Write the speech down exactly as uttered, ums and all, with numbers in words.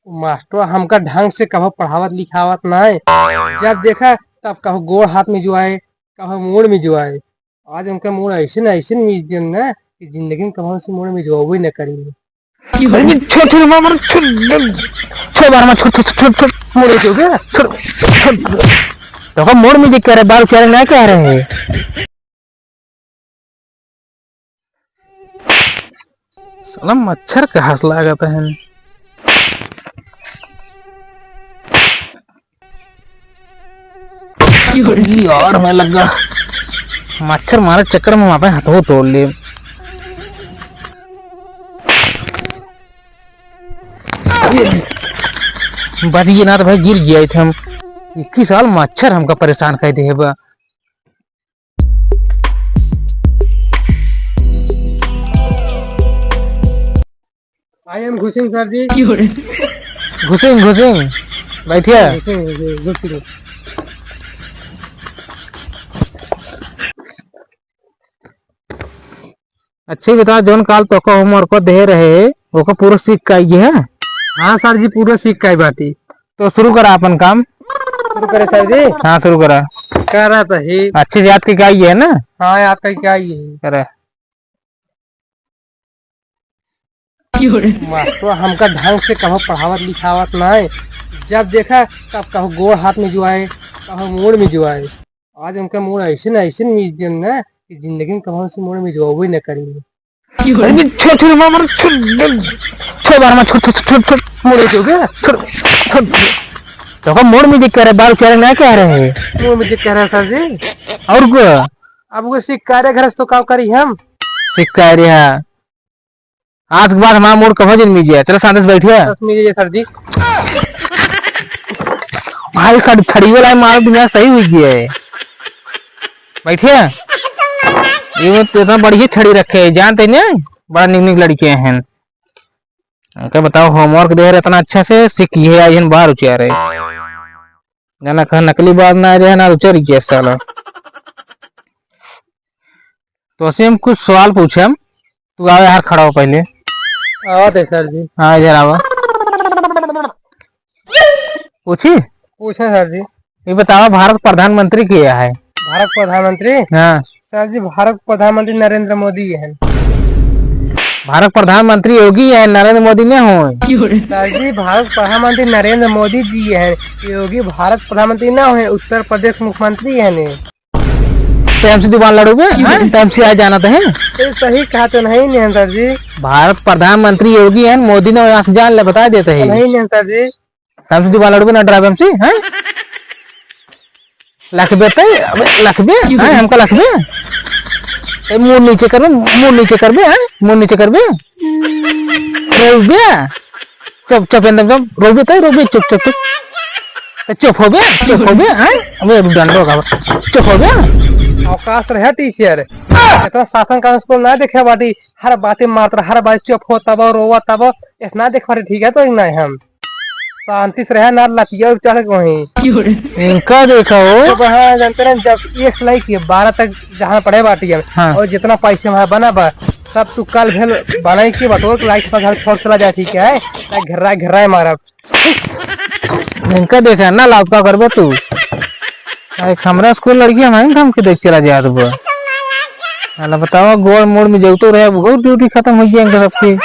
मास्टर हमका ढंग से कभो पढ़ावत लिखावत नाय। जब देखा तब कभो गोड़ हाथ मिजवाए, कभो मूड़ मिजवाए। आज उनका मूड़ ऐसे न ऐसे मिज देन ना कि जिंदगी में कभो से मूड़ मिजवाबे न करी। अरे छोड़, छोड़, मार, मार, छोड़, छोड़, मार, मार, छोड़, छोड़, छोड़, छोड़, मूड़ मिजवाबे, छोड़, छोड़। तो मूड़ मिजे कह रहे, बाल कह रहे, ना कह रहे हैं। साला मच्छर कहाँ से लागत है? यार, मैं लगा मच्छर मारे चक्कर में वहाँ पे हाथों तोड़ लिए। बच गए ना तो भाई गिर गया थे हम। इक्कीस साल मच्छर हमका परेशान कर दे बा। I am घुसिंग सर जी। घुसिंग, घुसिंग, बैठिया। घुसिंग, घुसिंग, घुसिंग। अच्छी बता, जौन काल तोका होमवर्क को दे रहे, ओका पूरा सीख के आई है? हाँ सर जी, पूरा सीख के आई बाटी। तो शुरू करा अपन काम। शुरू करे सर जी? हाँ, शुरू करा। करा तो ही। अच्छे से याद करके आई है ना? हाँ, याद करके आई है। करा। मास्टर हमका ढंग से कभो पढ़ावत लिखावत नाय। जब देखा तब कभो गोड़ हाथ मिजवाए, कभो मूड़ मिजवाए। आज उनका मूड़ ऐसे न ऐसे मिज देन ना कि जिंदगी में कभो से मूड़ मिजवाबे न करेंगे। अरे छोड़, छोड़, मार, मार, छोड़, छोड़, मार, मार, छोड़, छोड़, छोड़, छोड़, मूड़ मिजवाबे, छोड़, छोड़। तो का मूड़ मिजे कह रहे, बाल कह रहे, ना कह रहे हैं? मूड़ मिजे कह रहे सर जी। और को? अब वो सिक्का रे घर से तो का करी हम? सिक्का रे, हाँ। आज के बाद हमारा मूड कभो जिन मिजिया। चलो शांति से बैठिए। बस मिजिए सर जी। भाई खड़-, छड़ी वाला मारो, दुनिया सही हुई गया है। बैठिए। ये तो इतना बढ़िया छड़ी रखे है, जानते नहीं? बड़ा निक निक लड़के हैं। उनका बताओ, होमवर्क दे रहे इतना अच्छा से, सीख ये आई हैं बाहर उचिया रहे। जाना कहा नकली बात ना आ जाए ना, उचर गया साला। तो से हम कुछ सवाल पूछे हम, तू आवे यार, खड़ा हो पहले। आवत है सर जी। हाँ, इधर आवा। पूछी? पूछे सर जी। ये बतावा, भारत प्रधानमंत्री के है? भारत प्रधानमंत्री? हाँ। सर जी, भारत प्रधानमंत्री नरेंद्र मोदी है। भारत प्रधानमंत्री योगी है, नरेंद्र मोदी नहीं हो। सर जी, भारत प्रधानमंत्री नरेंद्र मोदी जी है, योगी भारत प्रधानमंत्री ना हो, उत्तर प्रदेश मुख्यमंत्री है ने। टाइम से जुबान लड़ोगे, हाँ? टाइम से आ जाना तो है। ये सही कहा तो नहीं, नहीं सर जी। भारत प्रधानमंत्री योगी हैं, मोदी ने यहाँ से जान ले, बता देते हैं। नहीं, नहीं सर जी। टाइम से जुबान लड़ोगे ना, ड्राइवर से, हैं? लखबे ते, अबे लखबे, हैं? हमका लखबे? ए, मुंह नीचे करबे, मुंह नीचे करबे, हैं? मुंह नीचे करबे? रोबे? चुप, चुप, एकदम चुप। रोबे तई, रोबे, चुप, चुप, चुप। तो चुप होबे, चुप होबे, हैं? अबे डंडो का, चुप होबे। अवकाश रहे टीचर। इतना शासन का स्कूल ना देखे बाटी, हर बातें मारत रहा, हर बात चुप हो तब, रोवा तब, इतना देख बाटी ठीक है तो ही नहीं हम। शांति से रहे ना, लतिया चढ़ के वहीं। इनका देखा हो। तो हाँ, जानते रहे, जब एक से लेके बारह तक जहाँ पढ़े बाटी हम, हाँ। और जितना पैसे हमारा बना बा, सब तू कल भेल बनाई के बटोर के लाइट पर घर छोड़ चला जाए, ठीक है? ताकि घर्रा घर्रा मारब। इनका देखा ना, लाभ का करबे तू? एक हमरा स्कूल लड़की हम, हम के देख चला जात बा। साला बतावा, गोड़ मोड़ में जौतो रहे, वो ड्यूटी खत्म हो गया इनका सबके।